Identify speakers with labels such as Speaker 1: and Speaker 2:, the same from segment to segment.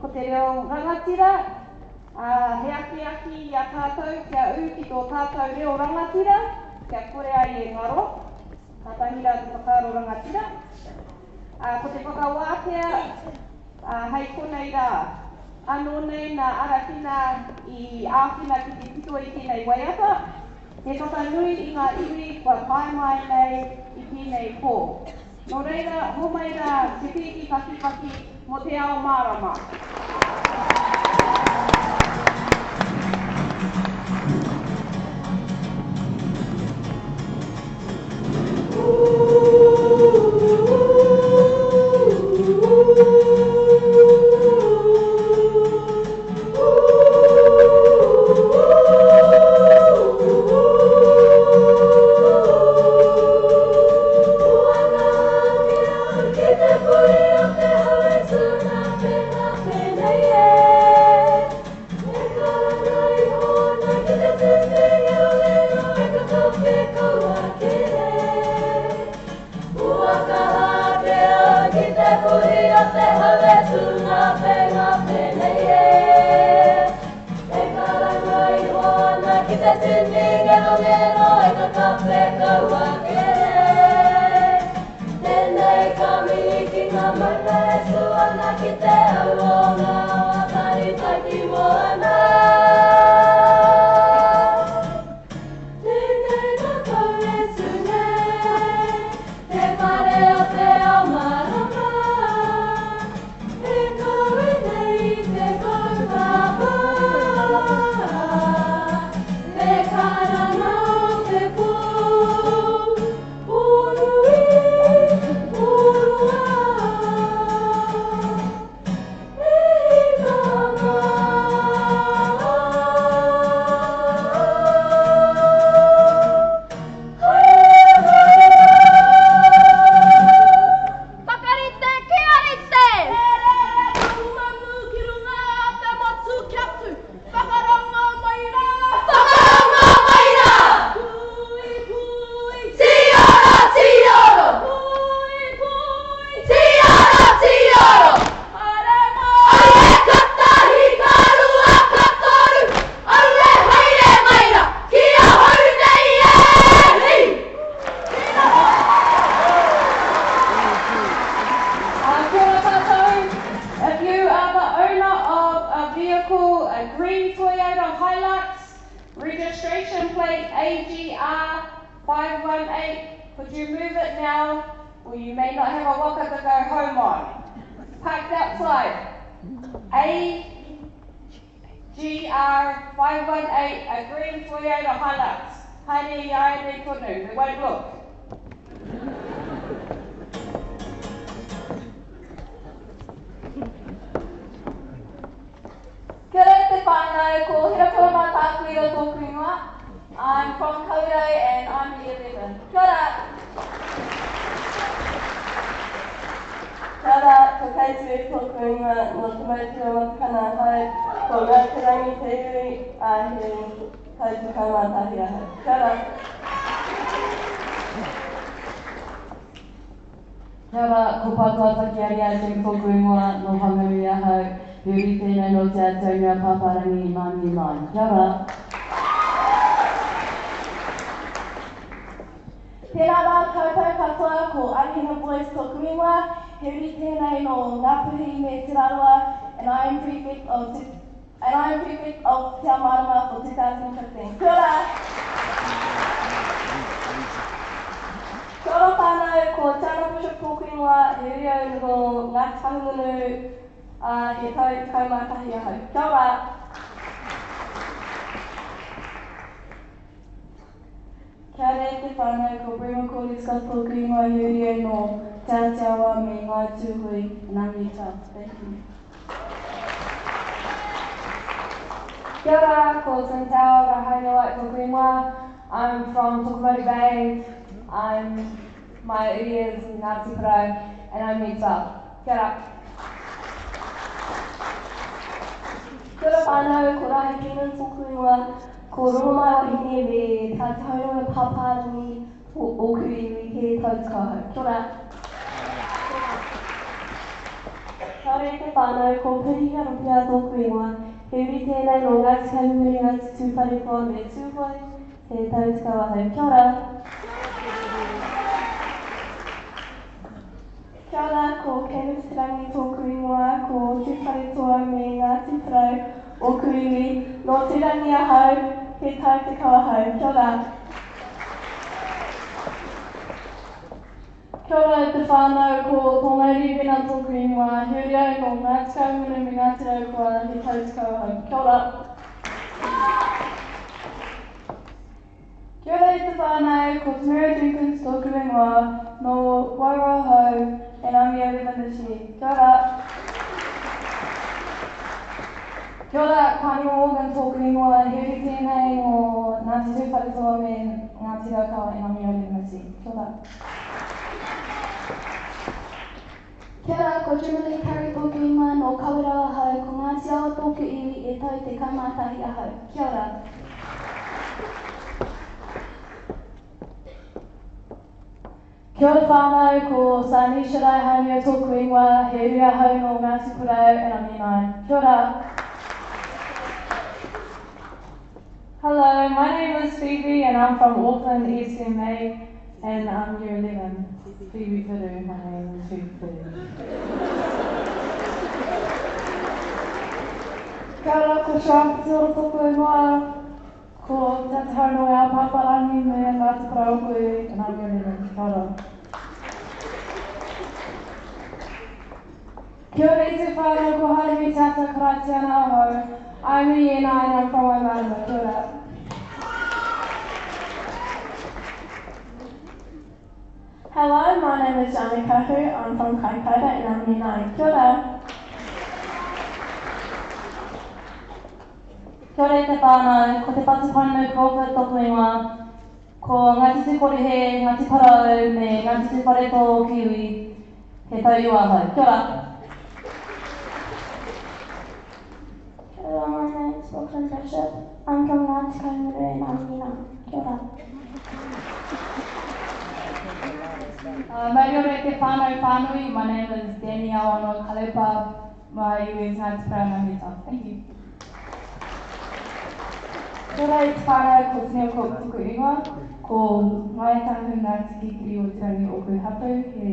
Speaker 1: Ko te reo rangatira, ā, he akiaki i a tātou kia ū ki tō tātou reo rangatira, kia kore ai e ngaro. Kātahi rā te whakaaro rangatira. Ā, ko te whakawātea, ā, hei konei rā. Anō nei nā Arahina i āwhina ki te tito i tēnei waiata, he whakanui i ngā iwi kua tae mai nei i tēnei pō. Nō reira, homai rā te pīki pakipaki mō te ao mārama. Registration plate AGR 518, could you move it now or you may not have a waka to go home on. Parked outside. AGR 518, a green Toyota Hilux. Haere i aere tonu, we won't look.
Speaker 2: Kia ora te whānau, ko Hirakura Mātākuira tōku ingoa. I'm from Kawerau and I'm year 11. Kia ora!
Speaker 3: Kia ora, ko Kate tōku ingoa, nō Te Moutere o Matakana ahau, ko Ngāti Rangi te iwi, ā, he tau 11 ahau. Kia ora!
Speaker 4: Kia ora, ko Pātoa Takiariātū tōku ingoa, nō Whanganui ahau, he uri tēnei nō Te Ātiaunga Pāpārangi 99. Kia ora!
Speaker 2: Tēnā rā koutou katoa, ko Aniha Boyce tōku ingoa, he uri tēnei nō Ngāpuhi me Te Rarawa and I am prefect of and I am prefect of Te Ao Mārama for 2015. Kia ora!
Speaker 3: Kia ora whānau, ko Tiana Bishop tōku ingoa, he uri au nō Ngāti Kahungunu, ā, he tau 11 ahau. Kia ora!
Speaker 4: Kia ora e te whānau, ko Bree McCauley Scott tōku ingoa, he uri au nō Te Ātiawa me Ngāi Tūhoe, and I'm year 12. Thank you.
Speaker 5: Kia ora, ko Chantel Rahaina White tōku ingoa. I'm from Tokomaru Bay. I'm, my uri is Ngāti Porou and I'm year 12. Kia ora.
Speaker 3: Kia ora whānau, ko Rahe Keenan tōku ingoa, ko Rongomaiwahine me Te Āti Pāpārangi ōku iwi, he tau tekau ahau. Kia ora.
Speaker 2: Kia
Speaker 3: Kia ora e te whānau, ko Piriha Ropea tōku ingoa. He uri tēnei nō Ngāti Kahungunu, Ngāti Tūwharetoa me Tūhoe, he tau tekau ahau. Kia ora!
Speaker 4: Kia ora, ko Candice Te Rangi tōku ingoa, ko Tūwharetoa me Ngāti Porou ōku iwi. Nō Tūrangi ahau, he tau tekau ahau. Kia ora!
Speaker 5: Kia ora e te whānau, ko Tongai Rīwena tōku ingoa, he uri au nō Ngāti Kahungunu me Ngāti Raukawa, he tau tekau ahau. Kia ora. Kia ora e te whānau, ko Tamara Jenkins tōku ingoa, nō Wairoa ahau, and I'm year 11 this year. Kia ora. Kia ora, ko Aniwa Morgan tōku ingoa, he uri tēnei nō Ngāti Tūwharetoa me Ngāti Raukawa, and I'm year 11 this year. Kia ora.
Speaker 4: Kia ora, ko Jimmy Curry tōku ingoa, nō Kawerau ahau, ko Ngāti Awa tōku iwi, e tau 11 ahau. Kia ora.
Speaker 5: Kia ora whānau, ko Sanisha Raihaumia tōku ingoa, he uri ahau nō Ngāti Porou and I'm year 9. Kia ora. Hello, my name is Phoebe and I'm from Auckland SMA and I'm year 11. Phoebe Puru, my name is Phoebe Puru. Kia ora, ko Sharon Pateora tōku ingoa, ko Te Atihaunui-a-Pāpārangi me Ngāti Porou ōku iwi and I'm year 11. Kia ora. Kia ora i te whānau, ko Harumi Te Ata Karaitiana ahau. I'm a year 9 and I'm from Waimarama. Kia ora.
Speaker 4: Hello, my name is Jana Kahu. I'm from Kaikoura and I'm year 9. Kia ora.
Speaker 3: Kia ora e te whānau, ko Te Whatupainu Crawford tōku ingoa. Ko Ngāti Tūkorehe, Ngāti Porou me Ngāti Tūwharetoa ōku iwi. He tau iwa ahau. Kia ora.
Speaker 4: Kia ora, my name is Brooklyn Bishop. I'm from Ngāti Kahungunu and I'm year 9. Kia ora.
Speaker 5: Mauri ora e te whānau whānui, my name is Danielle Anoa Kalepa, my iwi is Ngāti Porou and I'm year 12. Thank you. Kia ora e te whānau, ko Tania Cook toku ingoa, ko Ngāi Tahu Ngāti Kikiri o Te Rangi ōku hapū, he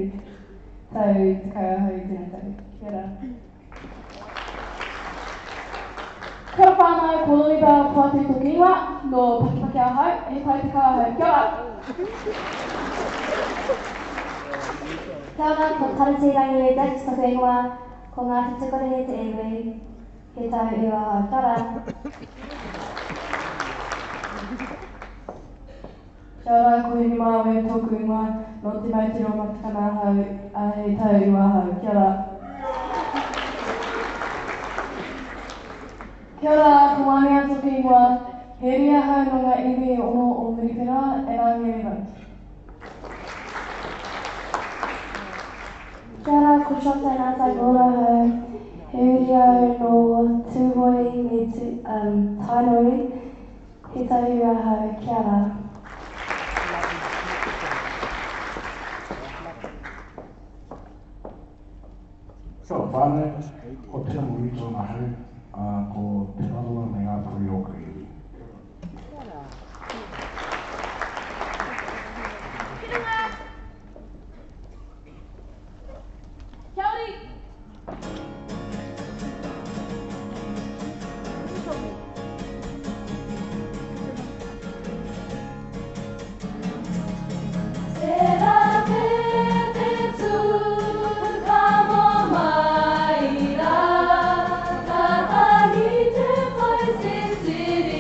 Speaker 5: tau tekau ahau i tēnei tau. Kia ora. Kia ora whānau, ko Lily Bell Poatu toku ingoa, nō Pakipaki ahau, he tau tekau ahau. Kia ora!
Speaker 3: Kia ora, ko Tarati Rangi Dix toku ingoa, ko Ngāti Tukorehe te iwi, he tau iwa ahau. Kia ora!
Speaker 5: Kia ora, ko Hinemaa Webb tōku ingoa, nō Te Moutere o Matakana ahau, ā, he tau iwa ahau. Kia ora. Kia ora, ko Wania tōku ingoa, he uri ahau nō ngā iwi e ono o Muriwhenua, and I'm year 11.
Speaker 4: Kia ora, ko Shota Ngātai Gore ahau, he uri au nō Tūhoe me Tainui, he tau iwa ahau. Kia ora.
Speaker 6: Kia ora whānau, ko Te Amoruito ahau, ā, ko Te Rarawa me Ngāpuhi ōku iwi.
Speaker 2: Ki runga! Kia ora!
Speaker 7: Tērā pea te tū ka mamae rā, Kātahi te whai te tiri.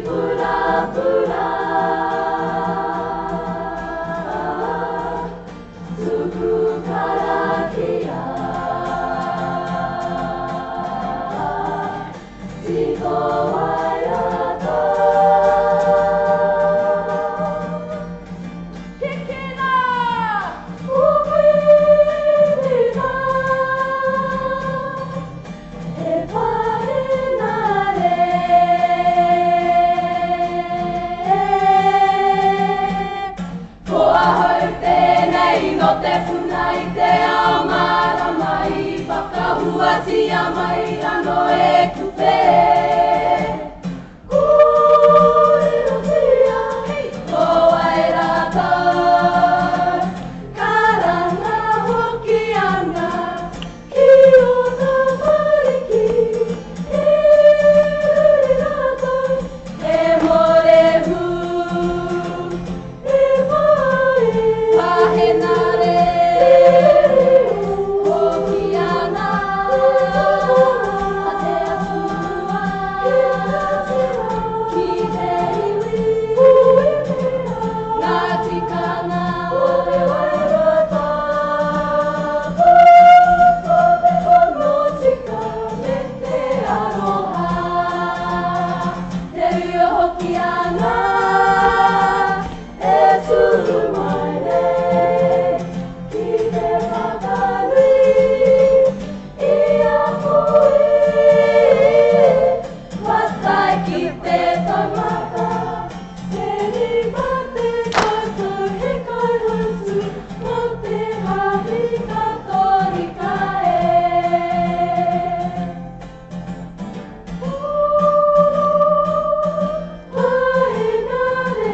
Speaker 7: purapura. Tuku karakia. Tito waiata. Kikina! Uwhirina! He pahinare. Ko ahau tēnei no te puna i te ao marama i whakahuatia mai rano e kupe. Kōrerotia, ko wai rātou, karanga hoki ana, ki o tamariki, he uri rātou, he mōrehu, he pae, pahenare, hoki ana, a te atua, ki te iwi, ngā tikanga o te wairata, ko te pono tika me te aroha, te rua hoki ana, e tū mai nei, ki te whakanui i a koe. Patai ki te taumata, te rima te koutou he kaihautū mō te Hāhi Katorika e. Pahinare,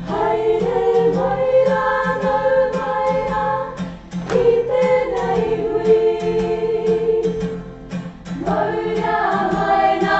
Speaker 7: haere mai rā, nau mai rā, ki tēnei hui. Mauria mai nā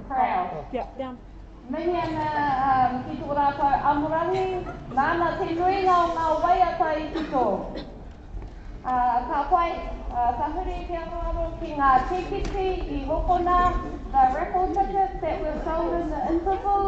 Speaker 1: Proud. Mihi ana ki tō rātou amorangi, nāna te nuinga o ngā waiata i tito. Ka pai, ka huri te aroaro ki ngā tīkiti i hokona, the raffle tickets that were sold in the interval.